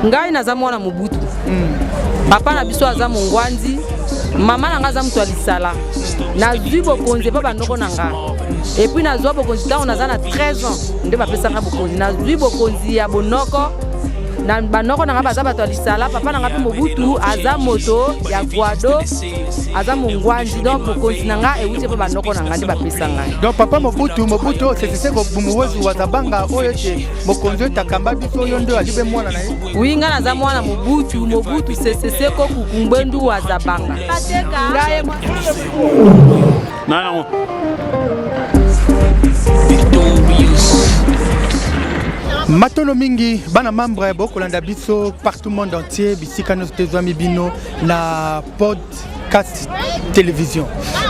Ngai naza mwana Mobutu. Papa na biso aza mongwanzi, mama na ngai aza moto ya lisala. Nazwi bokonzi epa banoko na nga. Et puis nazwa bokonzi ntango naza na 13 ans nde bapesa nga bokonzi. Nazwi bokonzi ya bonoko na banoko na nga baza bato ya lisala. Papa na nga mpe Mobutu aza moto ya Guado, aza mongwanzi. Donc bokonzi na nga euti epa banoko na nga nde bapesa ngai. Donc papa Mobutu, Mobutu Sese Seko Bumuwezu Wazabanga oyo ete mokonzi oyo takamba biso oyo nde alibe mwana na ye. Oui, nga naza mwana Mobutu, Mobutu Sese Seko Kukumbwendu Wazabanga. Ngai Nango. Matono mingi bana membre bokolanda biso partout monde entier bisika nyonso tozwami bino na podcast télévision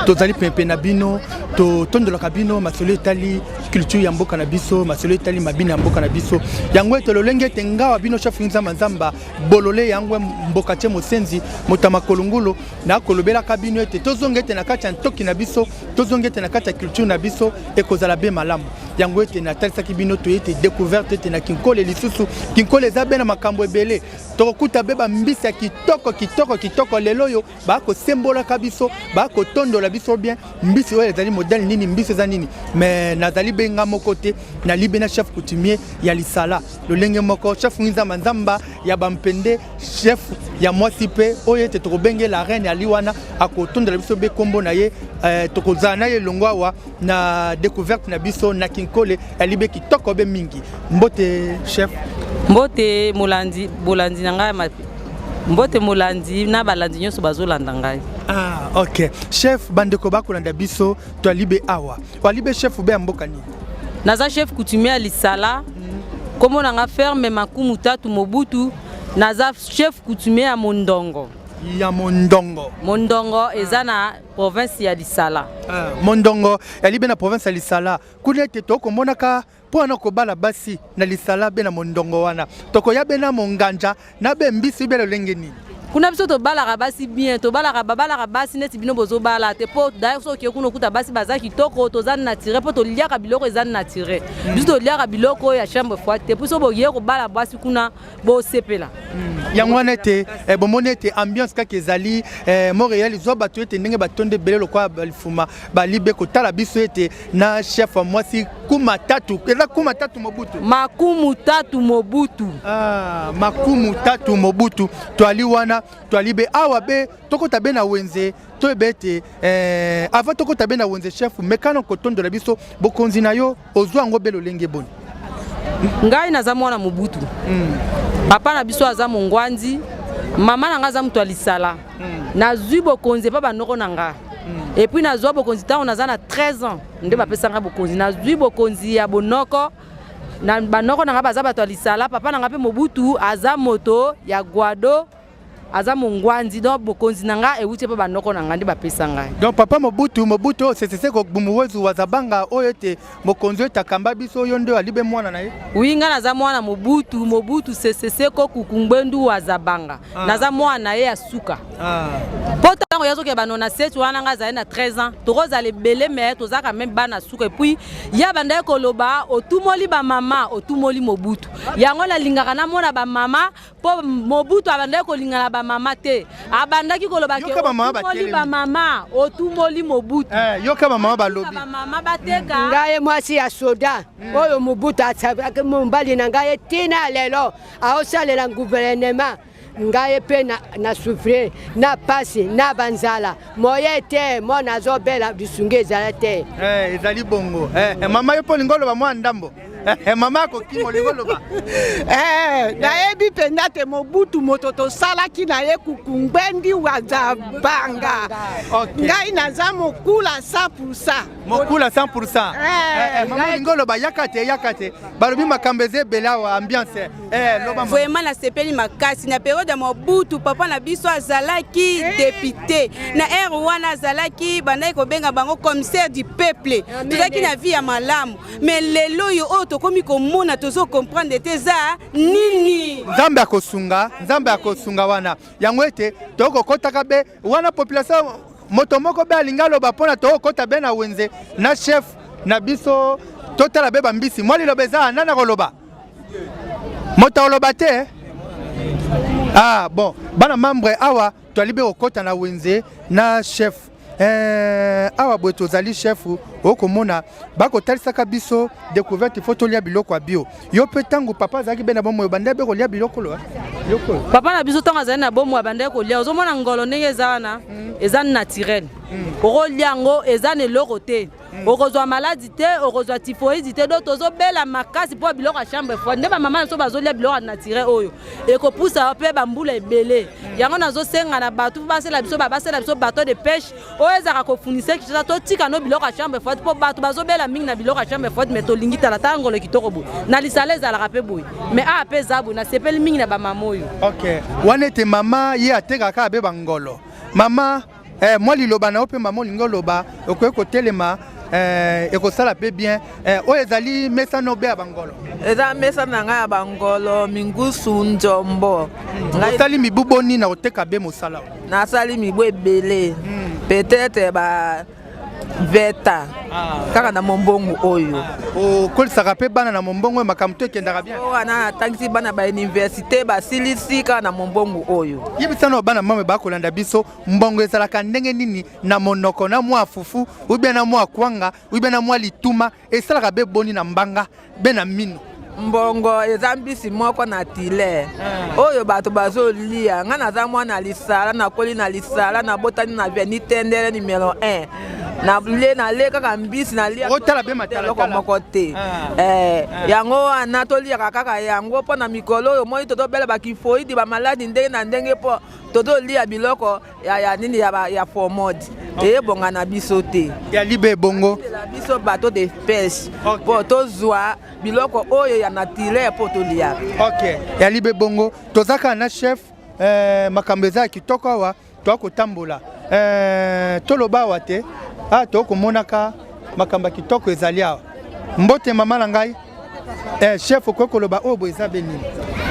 tozali pempe na bino totondolaka bino masolo etali culture ya mboka na biso, masolo etali mabina ya mboka na biso. Yango ete lolenge ete ngawa bino chef nzamba nzamba bolole yango mboka tie mosenzi moto ya makolo ngulu nakolobelaka bino ete tozonga ete na kati ya ntoki na biso, tozonga ete na kati ya culture na biso, ekozala be malamu. Yango ete natalisaki bino toye ete découverte ete na Kinkole lisusu. Kinkole eza be na makambo ebele, tokokuta be bambisi ya kitoko kitoko kitoko. Lelo oyo bakosembolaka biso, bakotondola biso bien mbisi oyo ezali modèle nini, mbisi eza nini. Mais nazali be nga moko te, nali be na chef coutumier ya lisala lolenge moko, chef nzamba nzamba ya bampende, chef ya mwasi mpe oyo ete tokobenge la reine ali wana akotondola biso be kombo na ye. Tokozala na ye elongo awa na découverte na biso na Kinkole ali be kitoko be mingi. Mbote chef. Mbote molandi, bolandi na ngai, mbote molandi na balandi nyonso bazolanda ngai. Ah, ok chef, bandeko bakolanda biso toalibe awa walibe chef be ya mboka nini? Naza chef coutumier ya lisala, kombo na nga ferme Makumu Tatu Mobutu. Naza chef coutumier ya Mondongo. Ya Mondongo. Mondongo eza na province ya Lisala. Ah, Mondongo yalibe na province ya Lisala. Kuna ete tokomonaka mpo wana kobala basi na lisala be na Mondongo wana tokoya be na monganja na be mbisi be lolenge nini? Kuna biso tobalaka basi bien, tobalaka babalaka basi neti bino bozobala te. Mpo d'ailleurs soki okei kuna okuta basi baza kitoko, toza naturel mpo toliaka biloko eza naturel. Biso toliaka biloko oyo ya chambre froide te. Mpo so boye kobala basi kuna bosepela. Yango wana ete bomoni ete ambiance kaka ezali Montréal zwa bato ete ndenge batonde ebele lokola balifuma balibe kotala biso ete na chef ya mwasi Kuma Tatu, eza Kuma Tatu Mobutu, Makumu Tatu Mobutu. Ah, Makumu Tatu Mobutu, twali wana twali be awa be tokota be na wenze toyeba ete avant tokota be na wenze chef mekana kotondola biso bokonzi na yo ozwa yango be lolenge boni? Ngai naza mwana Mobutu. Papa na biso aza mongwanzi, mama na ngai aza moto ya lisala. Nazwi bokonzi epa banoko na nga. Et puis nazwa bokonzi ntango naza na 13 ans nde bapesa nga bokonzi. Nazwi bokonzi ya bonoko na banoko na nga baza bato ya lisala. Papa na nga mpe Mobutu aza moto ya Guado, aza mongwanzi. Donc bokonzi na nga euti epa banoko na nga nde bapesa ngai. Donc papa Mobutu, Mobutu Sese Seko Bumuwezu Wazabanga oyo ete mokonzi oyo takamba biso oyo nde alibe mwana na ye. Oui, nga naza mwana Mobutu, Mobutu Sese Seko Kukumbwendu Wazabanga. Naza mwana na ye ya suka. Po ntango ya soki banona 7 wana nga azali na 13 ans, tokozala ebele mais tozalaka même bana suka. Et puis ya bandaki koloba otumoli ba mama, otumoli Mobutu. Yango nalingaka namona ba mama po Mobutu abandaki kolingana ba mama te. Abandaki koloba ke Yoka ba mama otumoli batelemi. ba mama, otumoli Mobutu. Yoka ba mama balobi. Ba mama bateka. Ngai mwasi ya soda oyo Mobutu asabaki mobali na ngai tina lelo aosalela gouvernement. Ngai mpe na souffrir na pasi na banzala moye te, mwana azobela lisungi ezala te. Ezali bongo. Mama yo mpo olingi oloba mwa ndambo. Mama akokima olingi oloba. Nayebi mpenza te Mobutu moto tosalaki na ye Kukungwendi Wazabanga. Ngai naza mokula 100%. Mokula 100%. Mama olingi oloba yaka te, yaka te. Balobi makambo eza ebele awa ambiance. Loba mama. Vraiment nasepeli makasi na période ya Mobutu, papa na biso azalaki député. Na ère wana azalaki bandaki kobenga bango commissaire du peuple. Tozalaki na vie ya malamu. Mais lelo oyo oyo tokomi komona tozo comprendre te eza nini. Nzambe akosunga, Nzambe akosunga wana. Yango ete tokokotaka be wana population moto moko be alingi aloba mpona tokokota be na wenze na chef na biso totala be bambisi. Mwa liloba eza nani akoloba? Moto akoloba te. Ah bon, bana membre, awa toali be kokɔta na wenze na chef. Awa boye tozali, chef, okomona bakotalisaka biso découverte. Faut tolia biloko ya bio. Yo mpe, ntango papa azalaki be na bomoi, obanda be kolia biloko lo, biloko oyo? Papa na biso, ntango azali na bomoi, abandaki kolia. Ozomona ngolo ndenge eza wana, eza naturel. Okolia yango, eza na eloko te, okozwa maladi te, okozwa typhoïde te. Donc tozobela makasi mpo biloko ya chambre froide nde bamama na biso bazolia. Biloko ya naturel oyo ekopusa mpe bambula ebele. Yango nazosenga na bato mpo basala biso bateau de pêche oyo ezalaka kofunisa Kinshasa. Totika no biloko ya chambre froide mpo bato bazobela mingi na biloko ya chambre froide. Mais tolingi, tala tala ngolo kitoko boye. Na lisala ezalaka mpe boye, mais awa mpe eza boye. Nasepeli mingi na bamama oyo. Ok, wana ete mama ye atekaka abe bangolo. Mama, mwa liloba na yo mpe, mama, olingi oloba, okoki kotelema, ekosala mpe bien. Oyo ezali mesano be ya bangolo? Eza mesa na ngai ya bangolo, mingusu, nzombo. Ngai osali mibu boni na koteka be mosala oyo? Nasali mibu ebele, peut-être ba 20 ans kaka na mombongo oyo. Okolisaka mpe bana na mombongo oyo? Makambo to ekendaka bien? Oyo wana natangisi bana ba université, basilisi kaka na mombongo oyo. Yebisa na bana mame bakolanda biso, mbongo ezalaka ndenge nini na monoko? Na mwa fufu, ou bien na mwa kwanga, ou bien na mwa lituma, esalaka be boni na mbanga be na mino? Mbongo eza mbisi moko na tile oyo bato bazolia. Ngai naza mwana lisala, nakoli na lisala, nabotani na avenue Tendele numéro 1. Nale nale kaka mbisi, nalia Otala be matalatala. eloko moko te. Yango wana toliaka kaka yango mpo na mikolo oyo omoni tozobela batyphoïde, bamaladi ndenge na ndenge, mpo tozolia biloko ya nini, ya formol, eyebonga na biso te. Ya libe ebongo. Tindela biso bateau de pêche mpo tozwa biloko oyo ya naturel mpo toliaka. Ok, ya libe bongo. Toza kaka na chef. Makambo eza ya kitoko awa. Toa kotambola, toloba awa te. Awa tokomonaka makambo ya kitoko ezali awa. Mbote, mama na ngai. Chef, okoki koloba oyo boye eza be nini?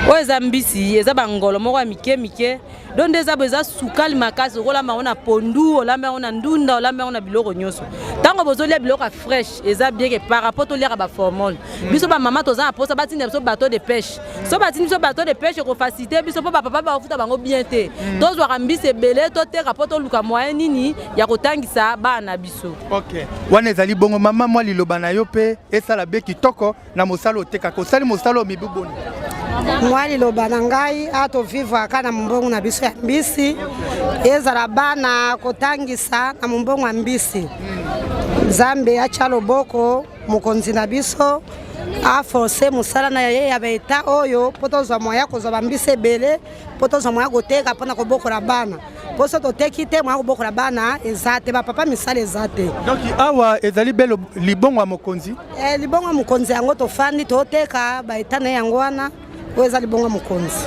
Oyo eza mbisi, eza bangolo moko ya mike mike. Donc nde eza boye, eza sukali makasi. Okolamba yango na pondu, olamba yango na ndunda, olamba yango na biloko nyonso. Ntango bozolia biloko ya fraîche, eza bien que par rapport toliaka baformol. Biso bamama toza na mposa batinda biso bateau de pêche. So batindi biso bateau de pêche, ekofaciliter biso, mpo bapapa bakofuta bango bien te. Tozwaka mbisi ebele, toteka mpo toluka moyen nini ya kotangisa bana na biso. Ok, wana ezali bongo. Mama, mwa liloba na yo mpe esala be kitoko na mosala otekaka. Osali mosala oyo mibu boni? Mwa liloba na ngai, a tovivwaka na mombongo na biso ya mbisi. Ezala bana kotangisa na mombongo ya mbisi. Nzambe atya loboko, mokonzi na biso aforce mosala na ye ya baeta oyo, mpo tozwa moya kozwa bambisi ebele, mpo tozwa moya koteka mpona kobokola bana. Mpo so toteki te, moya kobokola bana eza te, bapapa misala eza te. Donc awa ezali be libongo ya mokonzi? Libongo ya mokonzi yango tofandi toteka baeta na ye yango wana. Oyo eza libongo ya mokonzi.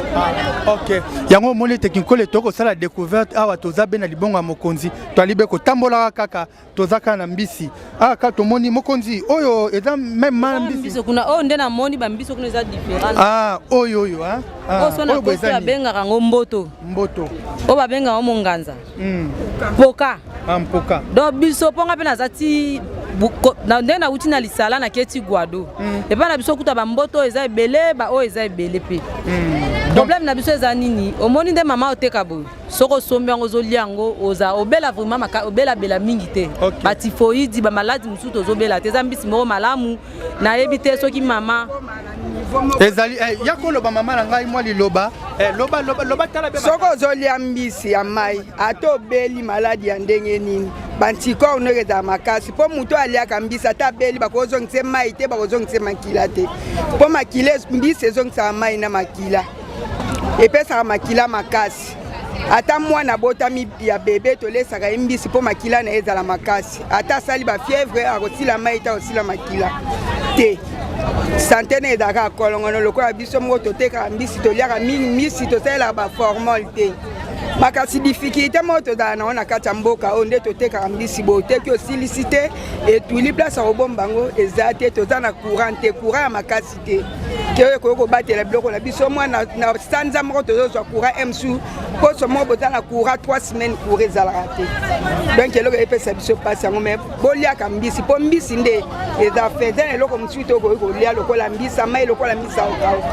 Ok, yango omoni ete kinkole tokosala découverte awa. Toza be na libongo ya mokonzi, toali be kotambolaka kaka, toza kaka na mbisi awa. Kaka tomoni mokonzi oyo eza même ma mbisi. Mbisi kuna oyo nde namoni bambisi kuna eza différent. Ah, oyo, ah. Ah, oyo so na oyo boye kosi eza nini? Babengaka yango mboto. Mboto. Oyo babengaka yango monganza, mpoka. Ah, mpoka. Donc biso mponga mpe naza ti ndenge nauti na lisala, nake ti Gwado. Epai na biso kuta bamboto oyo eza ebele, baoyo eza ebele mpe. Problème na biso eza nini? Omoni nde mama oteka boye, soki osombi yango, ozolia yango, oza obela vraiment obelabela mingi te. Batyphoïde, bamaladi mosusu tozobela te. Eza mbisi moko malamu. Nayebi te soki mama Ezali ya koloba. Mama na ngai, mwa liloba. Loba, loba, loba, tala be. Soki ozolia mbisi ya mai, ata obeli maladi ya ndenge nini, baanticorps ndenge ezala makasi, mpo moto aliaka mbisi, ata abeli, bakozongisa mai te, bakozongisa makila te, mpo makila, mbisi ezongisaka mai na makila, epesaka makila makasi. Ata mwana abotami ya bebe, tolesaka ye mbisi mpo makila na ye ezala makasi. Ata asali bafièvre, akosila mai te, akosila makila te, santé na ezalaka kolongono. Lokola biso moko totekaka mbisi, toliaka mingi mbisi, tosalelaka baformol te makasi. Difficulté moko tozala nango na kati ya mboka oyo nde totekaka mbisi boye, oteki, osilisi te, etuli, place ya kobomba yango eza te. Toza na courant te, courant ya makasi te ke oyo ekoki kobatela biloko na biso. Mwa na sanza moko tozozwa courant, msu poso moko boza na courant, 3 semaines courant ezalaka te. Donc eloko epesa biso mpasi yango. Mais boliaka mbisi, mpo mbisi nde eza fin. Eza na eloko mosusu te okoki kolia lokola mbisi amai, lokola mbisi akokauka.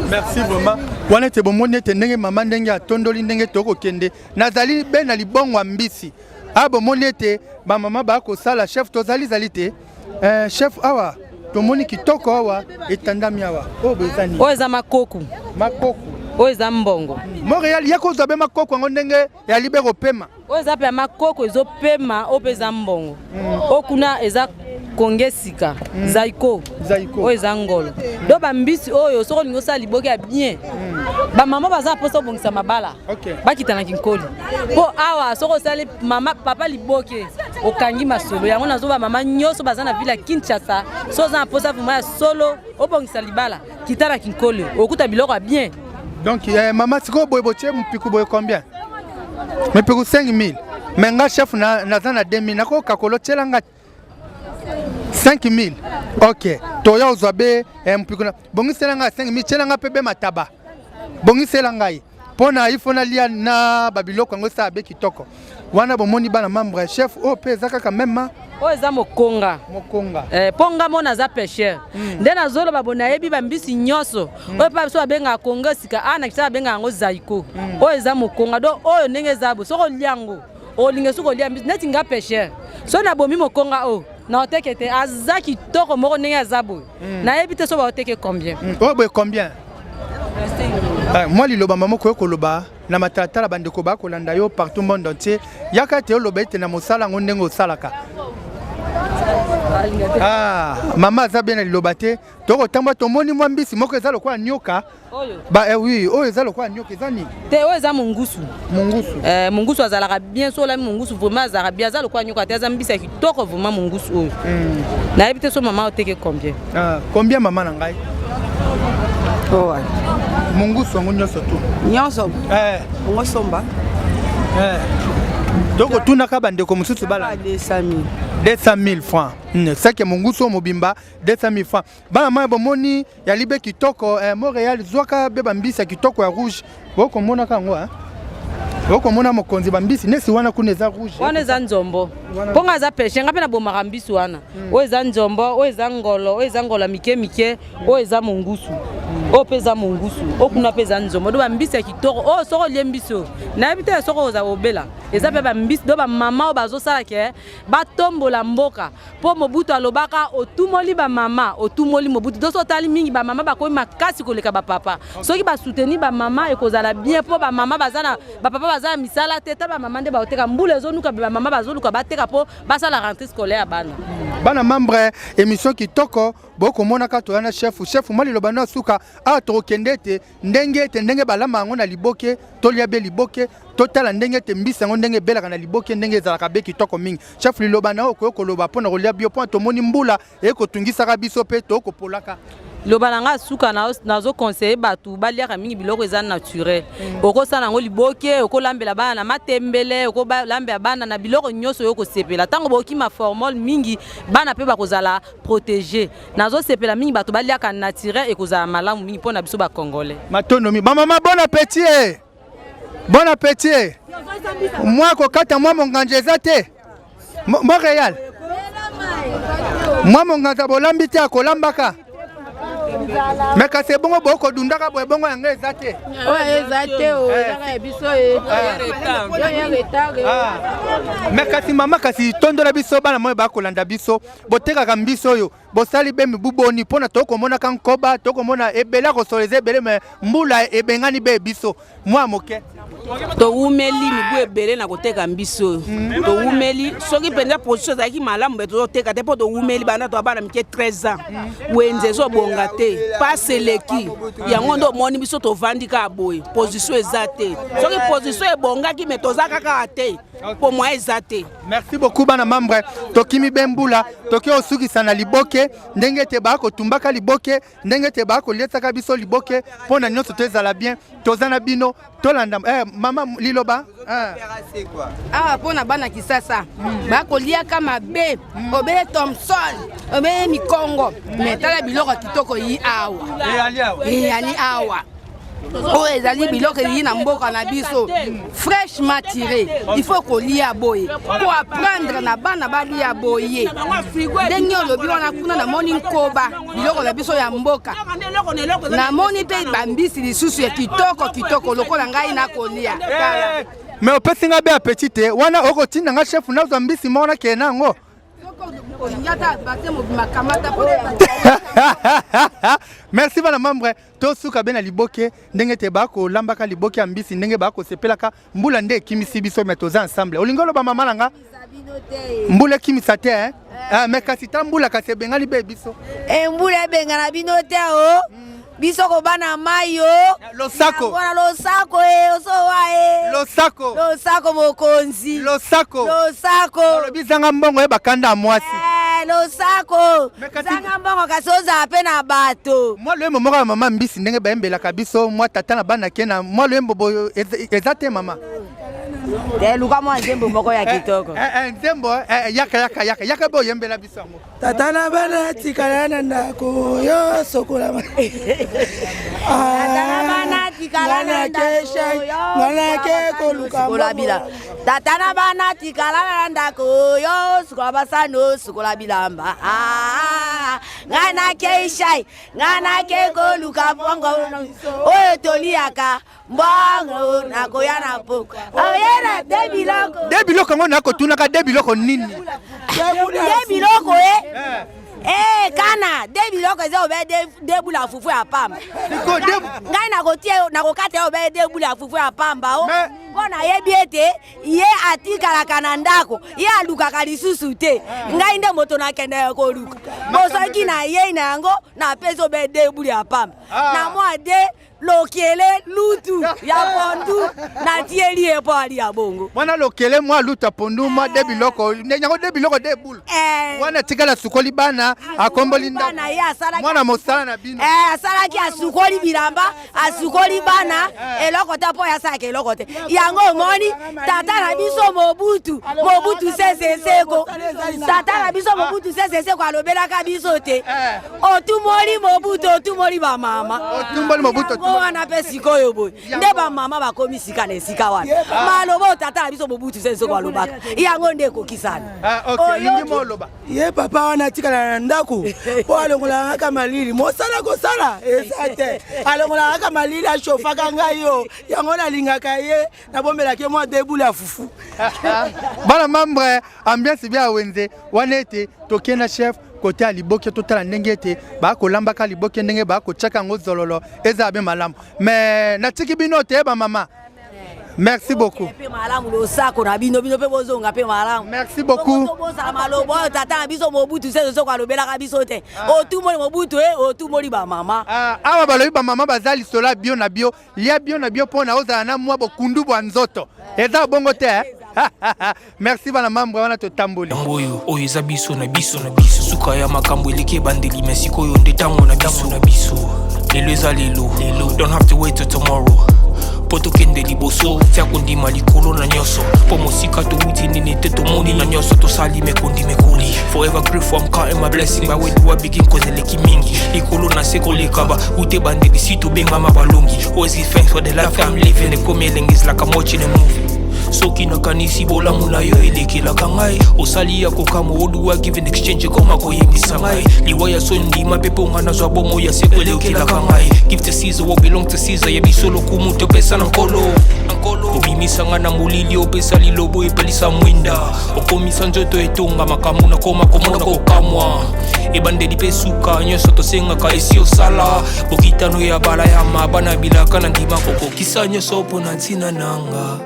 Merci vraiment. Wana ete bomoni ete ndenge mama ndenge atondoli ndenge tokokende nazali be na libongo ya mbisi awa bomoni ete bamama bakosala chef tozali zali te eh, chef awa tomoni kitoko awa etandami awa oyo boye eza nini? Oyo eza makoku. Makoku. Oyo eza mbongo. Montréal ya kozwa be makoku yango ndenge ya libe kopema. Oyo eza mpe makoko ezopema, oyo mpe eza mbongo. Oyo kuna eza konge sika, zaiko. Zaiko. Oyo eza ngolo. Do bambisi oyo soki olingi osala liboke ya bien. Bamama baza mposa obongisa mabala. Bakita na kinkoli. Mpo awa soki osali mama papa liboke okangi masolo yango nazo ba mama nyonso baza na ville ya Kinshasa so oza na mposa vraiment ya solo obongisa libala kita na kinkoli okuta biloko ya bien. Donc eh, mama sikoyo boye botie mopiku boye combien? Mipiku 5000. Mais nga chef na naza na 2000 nakoka kolotiela nga 5000. Ok, toya ozwa be eh, mopiku na bongisela nga 5000 tiela nga mpe be mataba. Bongisela ngai mpo na ifo nalia na babiloko yango esala be kitoko wana bomoni bana membre chef oyo mpe eza kaka meme oyo eza mokonga. Mokonga. Eh, mpo nga mona aza pêcheur. Nde nazoloba bo nayebi bambisi nyonso. Oyo mpe biso babengaka kongo sika awa na Kinshasa babengaka yango zaiko. Oyo eza mokonga donc oyo ndenge eza bo soki olia yango olinga soki olia mbisi neti nga pêcheur soki nabomi mokonga oyo na oteke te aza kitoko moko ndenge aza boye. Nayebi te so baoteke combien. Oyo boye combien? Mwa liloba mama okoki koloba na matalatala bandeko bakolanda yo partout monde entier yaka ete oloba ete na mosala yango ndenge osalaka. Mama aza bien na liloba te tokotambola tomoni mwa mbisi moko eza lokola nyoka. Ba, eh, oui, oyo eza lokola nyoka eza nini? Te oyo eza mongusu. Mongusu. Eh, mongusu azalaka bien so olami mongusu vraiment azalaka bien aza lokola nyoka te aza mbisi ya kitoko vraiment mongusu oyo. Nayebi te so mama oteke combien. Combien mama na ngai? Oh, mongusu yango nyonso tu. Nyonso? Ongo somba. Tokotunaka bandeko mosusu bala 200 000. 200 000 francs. Seke mongusu oyo mobimba 200 000 francs. Bana mai bomoni ya libe kitoko Montréal zwaka be bambisi ya kitoko ya rouge. Bokomonaka yango hein? Bokomona mokonzi bambisi nesi wana kuna eza rouge. Wana eza nzombo. Mpo nga aza pêche nga mpe nabomaka mbisi wana. Oyo eza nzombo, oyo eza ngolo, oyo eza ngolo ya mike mike, oyo eza mongusu. Oyo mpe eza mongusu, oyo kuna mpe eza nzombo. Do bambisi ya kitoko, oyo soki olie mbisi oyo, nayebi te soki oza obela. Eza mpe bambisi do bamama oyo bazosala ke batombola mboka. Po Mobutu alobaka otumoli ba mama, otumoli Mobutu. Donc soki otali mingi ba mama bakomi makasi koleka ba papa. Soki ba soutenir ba mama ekozala bien po ba mama baza na ba papa baza na misala te, ta ba mama nde baoteka mbula ezonuka ba mama bazoluka bateka po basala rentrée scolaire ya bana. Bana membre émission kitoko bokomonaka toya na chef chef mwa liloba na suka awa tokokende ete ndenge ete ndenge balamba yango na liboke tolia be liboke totala ndenge ete mbisi yango ndenge ebelaka na liboke ndenge ezalaka be kitoko mingi. Chef liloba na yo okoki koloba mpona kolia bio mpo tomoni mbula ekotungisaka biso mpe tokopolaka. Loba na nga suka nazo conseiller bato baliaka mingi biloko eza naturel. Okosala yango liboke, okolambela bana na matembele, okolambela bana na biloko nyonso oyo okosepela. Ntango bokima formol mingi, bana mpe bakozala protégé. Nazo sepela mingi bato baliaka naturel ekozala malamu mingi mpona biso ba Congolais. Matondo mi ba mama bon appétit. Bon appétit. Moi kokata mwa monganja eza te. Montréal. Mwa monganja bolambi te akolambaka. Mais kasi ebongo bokodundaka boye bongo yango eza te. Oyo eza te oyo ezaka ya biso ye. Oyo ya retard. Mais kasi mama kasi tondola biso bana moyo bakolanda biso botekaka mbisi oyo bosali be mibu boni mpona tokomonaka nkoba tokomona ebele akosola eza ebele me mbula ebengani be biso mwa moke. Towumeli mibu ebele na koteka mbisi oyo. Towumeli soki mpenza position ezalaki malamu be tozoteka te mpo towumeli banda toya bana mike 13 ans. Wenze ezobonga te, pasi eleki. Yango nde omoni biso tovandi kaka boye, position eza te. Soki position ebongaki me toza kaka te mpo moyen eza te. Merci beaucoup bana membre. Tokimi be mbula, toki osukisa na liboke ndenge te bakotumbaka liboke ndenge te bakoliesaka biso liboke mpo na nyonso to ezala bien. Toza na bino tolanda mama liloba. Awa mpo na bana Kisasa bakoliaka mabe, obele Thomson, obele mikongo, mais tala biloko kitoko yi awa. Eyali awa. Oyo ezali biloko elingi na mboka na biso, fraîchement tiré. Il faut kolia boye, ko apprendre na bana balia boye ndenge olobi wana. Kuna namoni nkoba, biloko na biso ya mboka. Namoni mpe bambisi lisusu ya kitoko kitoko lokola ngai nakolia. Tala. Mais opesi nga be appétit te wana. Okotinda nga chef nazwa mbisi moko, nakende na yango. Olingi ata bate mobima, kamata mpo. Merci bana membre. Tosuka be na liboke, ndenge te bakolambaka liboke ya mbisi, ndenge bakosepelaka. Mbula nde ekimisi biso, mais toza ensemble. Olingi oloba, mama na nga? Mbula ekimisa te, hein? Ah, mais kasi ta mbula kasi ebengani be biso. Mbula ebengana bino te o. Biso kobana mai o. Losako. Wana losako e osowa e. Losako. Losako mokonzi. Losako. Losako. Olobi zanga mbongo, ye bakanda ya mwasi. Losako. Zanga mbongo, kasi ozala mpe na bato. Mwa loyembo moko ya mama mbisi, ndenge bayembelaka biso, mwa tata na bana ke na mwa loyembo boyo eza te, mama? Te, luka mwa nzembo moko ya kitoko. Nzembo yaka, yaka, yaka, yaka, be oyembela biso yango. Tata na bana tikala na ndako, yo sokola. Tata na bana tikala na ndako, nga nake koluka. Sukola bila. Tata na bana tikala na ndako, yo sukola basano, sukola bilamba. Ah, ngai nakei shai, ngai nake koluka mbongo oyo toliaka, mbongo nakoya na poko oyena de biloko. De biloko yango nakotunaka, de biloko nini? De biloko e kana de biloko eza obe de bula fufu ya pamba. Ngai nakotia, nakokata ye obe de bula fufu ya pamba o, mpo nayebi ete ye atikalaka na ndako, ye alukaka lisusu te. Ngai nde moto nakendaka koluka. Bo soki nayei na yango, napesi obe de bulu ya pamba na mwa de lokele lutu ya pondu, natieli ye mpo alia bongo. Mwana lokele, mwa lutu ya pondu, mwa de biloko yango, de biloko, de bulu wana tikala, asukoli bana, akomboli ndako. Bana ye asalaki. Mwana mosala na bino. Asalaki, asukoli bilamba, asukoli bana, eloko te, mpo asalaka eloko te. Yango omoni tata na biso Mobutu, Mobutu Sese Seko, tata na biso Mobutu Sese Seko alobelaka biso te: "Otumoli Mobutu, otumoli bamama." Otumboli Mobutu. Yango wana mpe sikoyo boye nde bamama bakomi sika na esika wana. Maloba oyo tata na biso Mobutu Sese Seko alobaka, yango nde ekokisana. Olingi moloba. Ye papa wana atikala na ndako mpo alongolaka kaka malili. Mosala kosala eza te, alongolaka kaka malili, ashofaka ngai yo. Yango nalingaka ye, nabombelaki ye mwa debule ya fufu. Bana membre, ambiance bia ya wenze wana ete tokei na chef kote ya liboke, totala ndenge ete bakolambaka liboke, ndenge bakotiaka yango zololo, ezala be malamu. Mais natiki bino te, bamama, merci beaucoup. Mpe malamu, losako na bino, bino mpe bozonga mpe malamu. Merci beaucoup. Bozala maloba oyo tata na biso Mobutu Sese Soko alobelaka biso te: "Otumoli Mobutu e, otumoli bamama." Awa balobi bamama baza lisolo ya bio na bio, lia bio na bio mpo na ozala na mwa bokundu bwa nzoto. Eza bongo te, eh? Merci bana membre. Wana totamboli. Yango oyo, oyo eza biso na biso na biso. Suka ya makambo eleki ebandeli, mais sikoyo nde ntango na biso na biso. Lelo eza lelo lelo, don't have to wait till tomorrow mpo tokende liboso. Tia kondima likolo na nyonso, mpo mosika towuti nini te, tomoni na nyonso tosali mekondi mekoli. Forever grateful, I'm counting my blessing. By where do I begin? Cause eleki mingi likolo na se koleka ba ute bandeli si tobengama balongi. Always give thanks for the life I'm living. Ekomi elengi, is like I'm watching a movie. Soki nakanisi bolamu na yo elekelaka ngai, osali ya kokamwa. Oduwa give in exchange, ekoma koyebisa ngai liwa ya so ndima mpe mponga nazwa bongo ya seko elekelaka ngai. Give to Caesar what belong to Caesar. Ya biso lokumu topesa na Nkolo. Obimisa ngai na molili, opesa lilobo, epelisa mwinda, okomisa nzoto etonga makambo nakoma komona kokamwa. Ebandeli mpe suka, nyonso tosengaka esi osala. Bokitano ya bala ya mabana bilaka na ndima kokokisa nyonso mpo na ntina nanga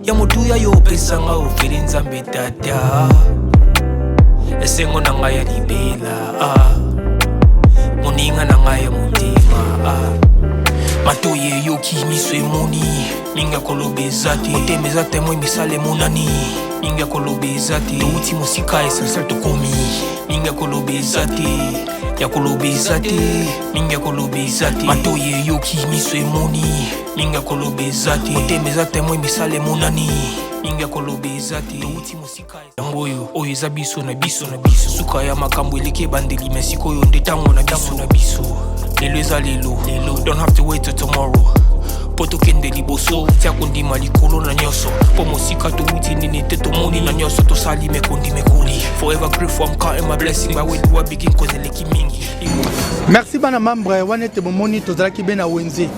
ya motuya yo opesanga ofeli. Nzambe tata, esengo na ngai ya libela, ah. Moninga na ngai ya motema, ah. Matoi eyoki, miso emoni, mingi ya koloba eza te. Motema eza témoin, misala emonani, mingi ya koloba eza te. Touti mosika, essentiel tokomi, mingi ya koloba eza te, ya koloba eza te, mingi ya koloba eza te. Matoi eyoki, miso emoni, mingi ya koloba eza te. Motema eza témoin, misala emonani, mingi ya koloba eza te. Touti mosika. Yango oyo, oyo eza biso na biso na biso. Suka ya makambo eleki ebandeli, mais sikoyo nde ntango na biso na biso. Lelo eza lelo lelo, don't have to wait till tomorrow. Mpo tokende liboso, tia kondima likolo na nyonso. Mpo mosika towuti nini te tomoni na nyonso tosali mekondi mekoli. Forever grateful, I'm counting my blessing. But where do I begin? Cause eleki mingi. Merci bana membre wana ete bomoni tozalaki be na wenze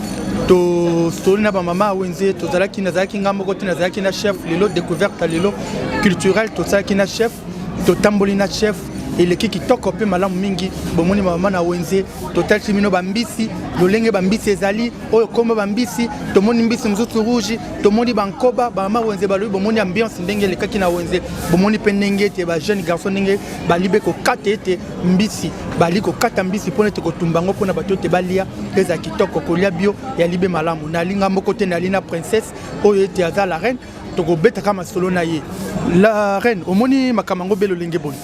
tosoli na bamama ya wenze tozalaki nazalaki ngai moko te nazalaki na chef lelo découverte ya lelo culturel tosalaki na chef totamboli na chef eleki kitoko mpe malamu mingi bomoni bamama na wenze totalisi bino bambisi lolenge bambisi ezali oyo kombo bambisi tomoni mbisi mosusu rouge tomoni bankoba bamama wenze balobi bomoni ambiance ndenge elekaki na wenze bomoni mpe ndenge ete ba jeune garçon ndenge bali be kokata ete mbisi bali kokata mbisi mpona ete kotumba yango mpona bato ete balia eza kitoko kolia bio ya libe malamu nalinga moko te nali na princesse oyo ete aza la reine tokobetaka masolo na ye la reine omoni makambo yango be lolenge boni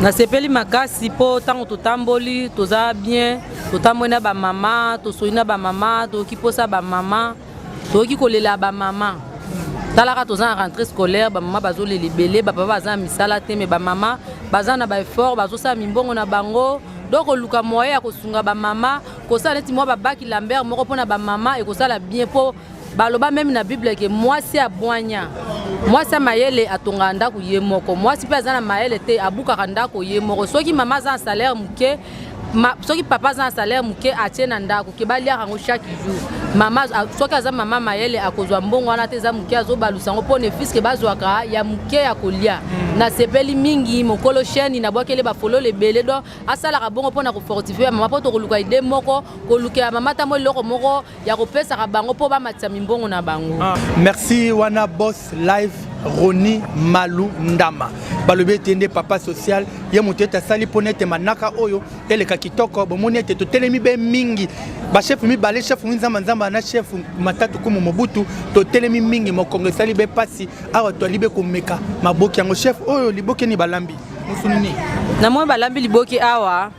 nasepeli makasi mpo ntango totamboli toza bien totamboli na bamama tosoli na bamama toyoki mposa bamama toyoki kolela bamama talaka toza na rentrée scolaire bamama bazolela ebele bapapa baza na misala te me bamama baza na baeffort bazosala mimbongo na bango donc koluka moyen ya kosunga bamama kosala neti mwa babaki lambert moko mpona bamama ekosala bien mpo Baloba meme na bible ke mwasi ya bwanya, mwasi ya mayele atongaka ndako ye moko, mwasi pe aza na mayele te abukaka ndako ye moko. Soki mama aza na salaire moke, ma, soki papa aza na salaire moke atie na ndako ke baliaka yango chaque jour. Mama soki aza mama mayele akozwa mbongo wana te eza moke azobalusa yango mpo ne fiske bazwaka ya moke ya kolia. Nasepeli mingi mokolo chaîne nabwakeli bafololo ebele donc asalaka bongo mpo na kofortifie ya mama mpo tokoluka ide moko kolukela mama ata mwa eloko moko ya kopesaka bango mpo bamatisa mimbongo na bango. Ah. Merci wana boss live Roni Malu Ndama balobi ete nde papa social ye moto ete asali mpona ete manaka oyo eleka kitoko bomoni ete totelemi be mingi bachef mibale chef nzamba nzamba na chef matatu kumu mobutu totelemi mingi mokongo esali be mpasi awa toali be komeka maboki yango chef oyo liboke ni balambi mosuni nini namoni balambi liboke awa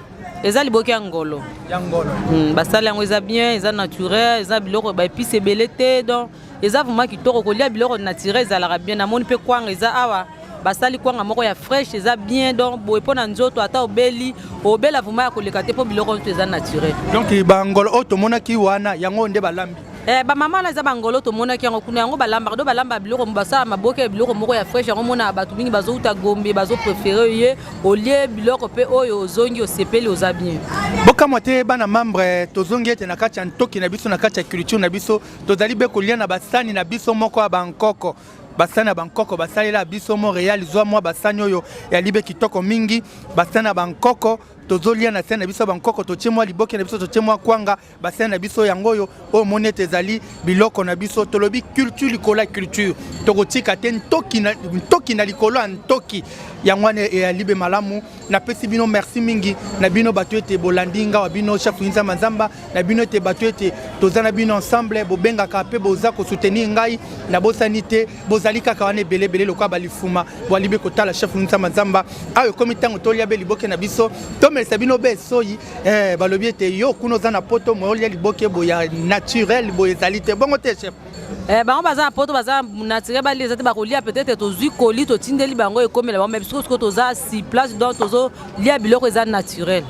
eza liboke ya ngolo ya ngolo basali yango eza bien eza naturel eza biloko baepice ebele te donc eza vraiment kitoko kolia biloko naturel ezalaka bien namoni mpe kwanga eza awa basali kwanga moko ya fraîche eza bien donc boye mpo na nzoto ata obeli obela vraiment ya koleka te mpo biloko nyonso eza naturel donc bangolo oyo tomonaki wana yango nde balambi Eh, ba mama wana eza bangolo tomonaki yango kuna yango balambaka do balamba biloko basala maboke ya biloko moko ya fraîche yango mona bato mingi bazouta gombe bazoprefere ye olie biloko mpe oyo ozongi osepeli oza bien bokamwa te bana membre tozongi ete na kati ya ntoki na biso na kati ya culture na biso tozali be kolia na basani na biso moko ya bankoko basani ya bankoko basalela biso montréal zwa mwa basani oyo ya libe kitoko mingi basani ya bankoko tozolia na sani na biso ya bankoko totie mwa liboke na biso totie mwa kwanga basani na biso yango oyo oyo omoni ete ezali biloko na biso tolobi culture likolo ya culture tokotika te ntoki na, ntoki na likolo ya ntoki yango wana eyali be malamu napesi bino merci mingi na bino bato ete bolandi nga wa bino chef nzamba nzamba na bino ete bato ete toza na bino ensemble bobengaka mpe boza kosoutenir ngai nabosani te bozali kaka wana ebele ebele lokola balifuma bwali be kotala chef nzamba nzamba awa ekomi ntango tolia be liboke na biso tomelisa bino be soyi Eh, balobi ete yo kuna oza na poto moye olia liboke boye ya naturel boye ezali te bongo te chef Eh, bango baza na poto baza naturel balia eza te bakolia peut-être tozwi koli totindeli bango ekomela bango mais biso sikoyo toza si place donc tozolia biloko eza naturel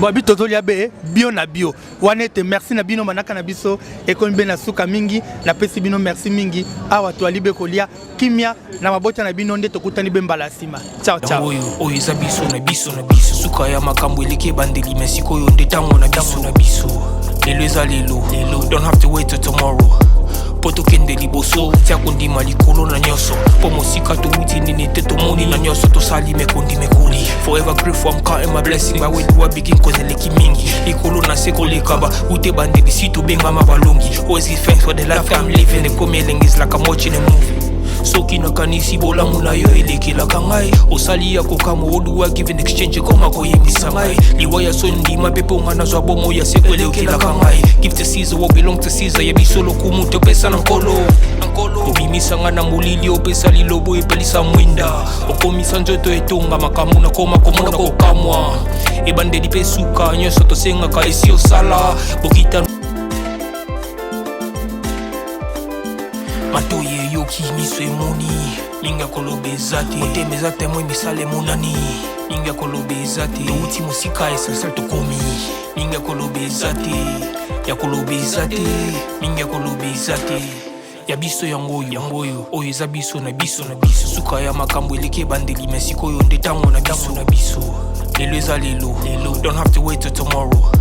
babi tozolia be bio na bio wana ete merci na bino manaka na biso ekomi be na suka mingi napesi bino merci mingi awa toali be kolia kimia na mabota na bino nde tokutani be mbala ya nsima ciao ciao oyo oyo eza biso na biso na biso suka ya makambo eleki ebandeli me sikoyo nde ntango na biso na biso lelo eza lelo lelo don't have to wait till tomorrow mpo tokende liboso tia kondima likolo na nyonso mpo mosika towuti nini te tomoni na nyonso tosali mekondi mekoli forever grateful I'm counting my blessing by where do I begin cause eleki mingi likolo na se koleka ba ute ebandeli si tobengama balongi always give thanks for the life I'm living ekomi elengi is like I'm watching a movie soki nakanisi bolamu na yo elekelaka ngai osali ya kokamwa oduwa give in exchange ekoma koyembisa ngai liwa ya soni ndima mpe mpo ngai nazwa bomoi ya seko elekelaka ngai give to Caesar what belong to Caesar ya biso lokumu topesa na nkolo obimisa ngai na molili opesa lilobo epelisa mwinda okomisa nzoto etonga makambo nakoma komona kokamwa ebandeli mpe suka nyonso tosengaka esi osala bokita Matoyi eyoki, miso emoni, mingi ya koloba eza te. Motema eza temoin, misala emonani, mingi ya koloba eza te. Towuti mosika, essentiel tokomi, mingi ya koloba eza te. Ya koloba eza te, mingi ya koloba eza te. Ya biso yango oyo, yango oyo, oyo eza biso na biso na biso. Suka ya makambo eleki ebandeli, me sikoyo nde ntango na biso na biso. Lelo eza lelo, lelo. Don't have to wait till tomorrow.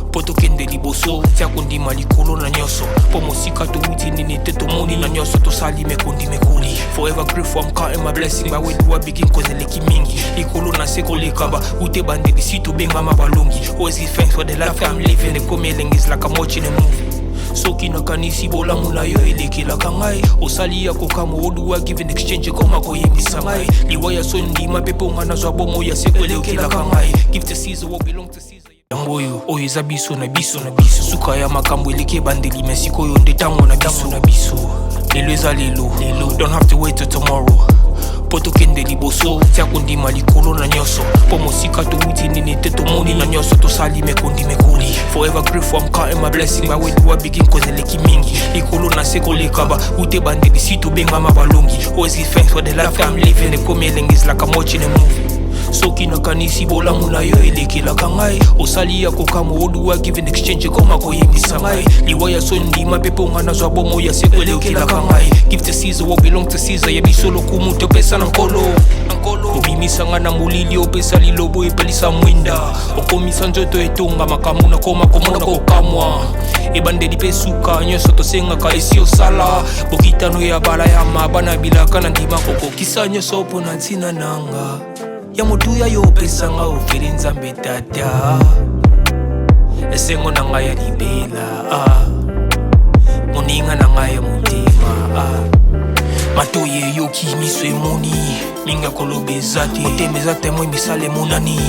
Mpo tokende liboso, tia kondima likolo na nyonso. Mpo mosika towuti nini te tomoni na nyonso tosali mekondi mekoli. Forever grateful, I'm counting my blessing. By where do I begin? Cause eleki mingi. Likolo na se koleka ba ute bandeli si tobengama balongi. Always give thanks for the life I'm living. Ekomi elengi is like I'm watching a movie. Soki nakanisi bolamu na yo elekelaka ngai, osali ya kokamwa. Oduwa give in exchange ekoma koyembisa ngai liwa ya soni ndima mpe mpo ngai nazwa bomoi ya seko elekelaka ngai. Give to Caesar what belong to Caesar. Yango oyo, oyo eza biso na biso na biso. Suka ya makambo eleki ebandeli, me sikoyo nde ntango na biso na biso. Lelo eza lelo, lelo. Don't have to wait till tomorrow. Mpo tokende liboso, tia kondima likolo na nyonso. Mpo mosika towuti nini te tomoni na nyonso tosali mekondi mekoli. Forever grateful, I'm counting my blessing. By where do I begin? Cause eleki mingi. Likolo na se koleka ba ute bandeli si tobengama balongi. Always give thanks for the life I'm living. Ekomi elengi is like I'm watching a movie. Soki nakanisi bolamu na yo elekelaka ngai, osali ya kokamwa. Oduwa give in exchange ekoma koyembisa ngai liwa ya soni ndima mpe mpo ngai nazwa bomoi ya seko elekelaka ngai. Give to Caesar what belong to Caesar. Ya biso lokumu topesa na Nkolo. Obimisa ngai na molili, opesa lilobo epelisa mwinda, okomisa nzoto etonga makambo nakoma komona kokamwa. Ebandeli mpe suka nyonso tosengaka esi osala bokitano ya bala ya maba na bilaka na ndima kokokisa nyonso mpo na ntina nanga ya motuya yo opesanga ofeli Nzambe Tata, esengo na ngai ya libela, ah. Moninga na ngai ya motema, ah. Matoi eyoki, miso emoni, mingi ya koloba eza te. Motema eza témoin, misala emonani,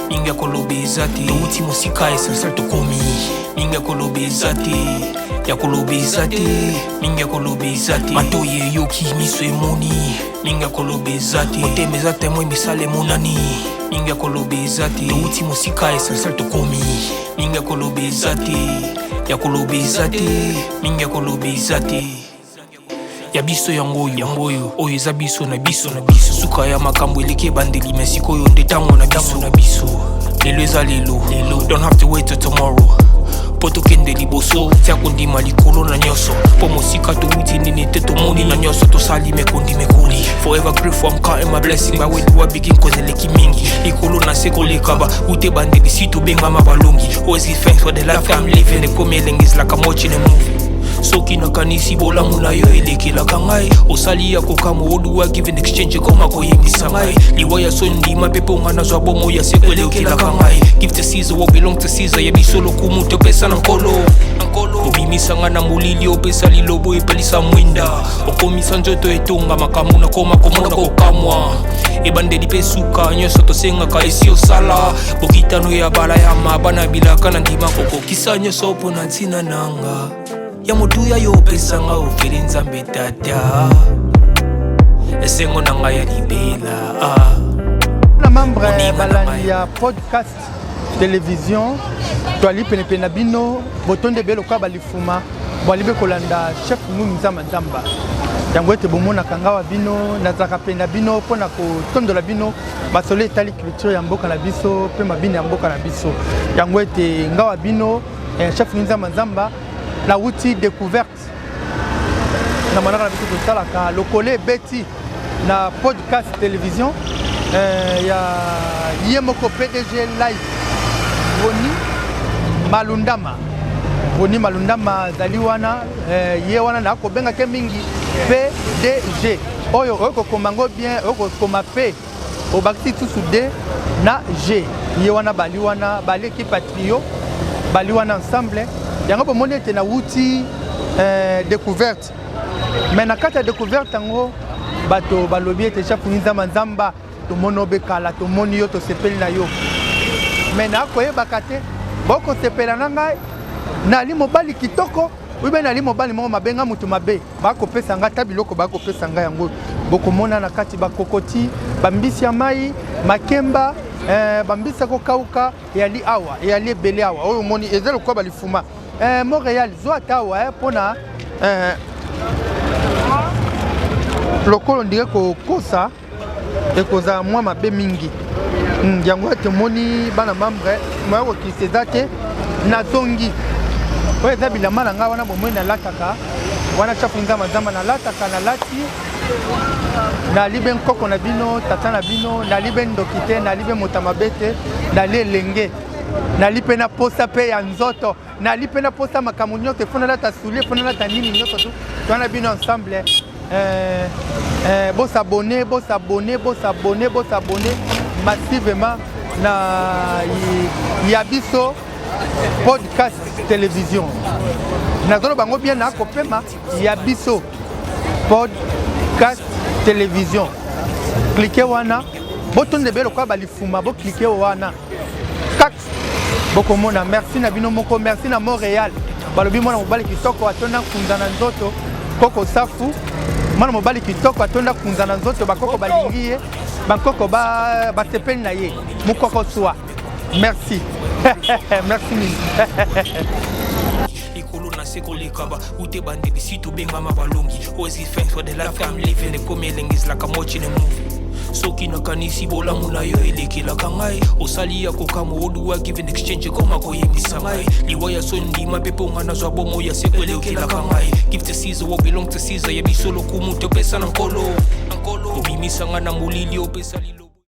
mingi ya koloba eza te. Touti mosika, essentiel tokomi, mingi ya koloba eza te, ya koloba eza te, mingi ya koloba eza te. Matoi eyoki, miso emoni, mingi ya koloba eza te. Motema eza témoin, misala emonani, mingi ya koloba eza te. Touti mosika, essentiel tokomi, mingi ya koloba eza te, ya koloba eza te, mingi ya koloba eza te. Ya biso yango oyo, yango oyo, oyo eza biso na biso na biso. Suka ya makambo eleki ebandeli, me sikoyo nde ntango na biso na biso. Lelo eza lelo, lelo. Don't have to wait till tomorrow. Mpo tokende liboso, tia kondima likolo na nyonso. Mpo mosika towuti nini te tomoni na nyonso tosali mekondi mekoli. Forever grateful, I'm counting my blessing. By where do I begin? Cause eleki mingi. Likolo na se koleka ba ute bandeli si tobengama balongi. Always give thanks for the life I'm living. Ekomi elengi is like I'm watching a movie. Soki nakanisi bolamu na yo elekelaka ngai, osali ya kokamwa. Oduwa give in exchange ekoma koyembisa ngai liwa ya soni ndima mpe mpo ngai nazwa bomoi ya seko elekelaka ngai. Give to Caesar what belong to Caesar. Ya biso lokumu topesa na Nkolo. Obimisa ngai na molili, opesa lilobo epelisa mwinda, okomisa nzoto etonga makambo nakoma komona kokamwa. Ebandeli mpe suka nyonso tosengaka esi osala bokitano ya bala ya maba na bilaka na ndima kokokisa nyonso mpo na ntina nanga ya motuya yo opesanga ofeli Nzambe Tata, esengo na ngai ya libela, ah. Na membre balandi ya podcast télévision, toali penepene na bino, botonde ebele lokola balifuma boali be kolanda chef Ngungi Nzamba Nzamba. Yango ete bomonaka ngawa bino, nazalaka pene na bino mpo na kotondola bino masolo etali culture ya mboka na biso mpe mabina ya mboka na biso. Yango ete ngawa bino chef Ngungi Nzamba Nzamba nawuti découverte na manaka na biso tosalaka lokole ebeti na podcast télévision ya ye moko PDG live Roni Malundama. Roni Malundama azali wana, ye wana nakobengake mingi PDG. Oyo oyo kokoma ngo bien, oyo kokoma P obakisi lisusu D na G. Ye wana bali wana bali équipe ya trio, bali wana ensemble. Yango bomoni ete nawuti découverte, mais na kati ya découverte yango bato balobi ete chef Nzamba Nzamba, tomoni obekala, tomoni yo, tosepeli na yo, mais nakoyebaka te bokosepela na ngai nali mobali kitoko oyo nali mobali moko mabe. Nga moto mabe bakopesa ngai ata biloko bakopesa ngai yango bokomona na kati bakokoti, bambisi ya mai, makemba, bambisi ya kokauka eyali awa, eyali ebele awa. Oyo omoni eza lokola balifuma. Montréal zwa ata awa mpona lokolo ndenge kokosa ekozala mwa mabe mingi. Yango ete omoni bana membre moya kokisa eza te. Nazongi Oyo eza bilamba na ngai wana bomoi nalataka wana chafu nzamba nzamba nalataka nalati nali be nkoko na bino tata na bino nali be ndoki te nali be moto ya mabe te nali elenge nali mpe na posa mpe ya nzoto nali mpe na posa makambo nyonso efo nalata soulier efo nalata nini nyonso tu towana bino ensemble eh, eh, bosabone bosabone bosabone bosabone massivement na ya biso podcast télévision nazoloba yango bien nakopema ya biso podcast télévision klike wana botonda ebele lokola balifuma boklike wana kak bokomona merci na bino moko merci na montréal balobi mwana mobali kitoko atonda nkunza na nzoto koko safu mwana mobali kitoko atonda nkunza na nzoto bakoko balingi ye bankoko basepeli na ye mokoko swa merci merci mingi likolo na se koleka ba ute bandeli si tobengama balongi ozi thanks for the life I'm living ekomi elengi ezalaka watching a movie soki nakanisi bolamu na yo elekelaka ngai osali ya kokamwa oduwa give and exchange ekoma koyembisa ngai liwa ya soni ndima mpe mpo ngai nazwa bomoi ya seko elekelaka ngai give to Caesar what belong to Caesar ya biso lokumu topesa na nkolo obimisa ngai na molili opesa lilo.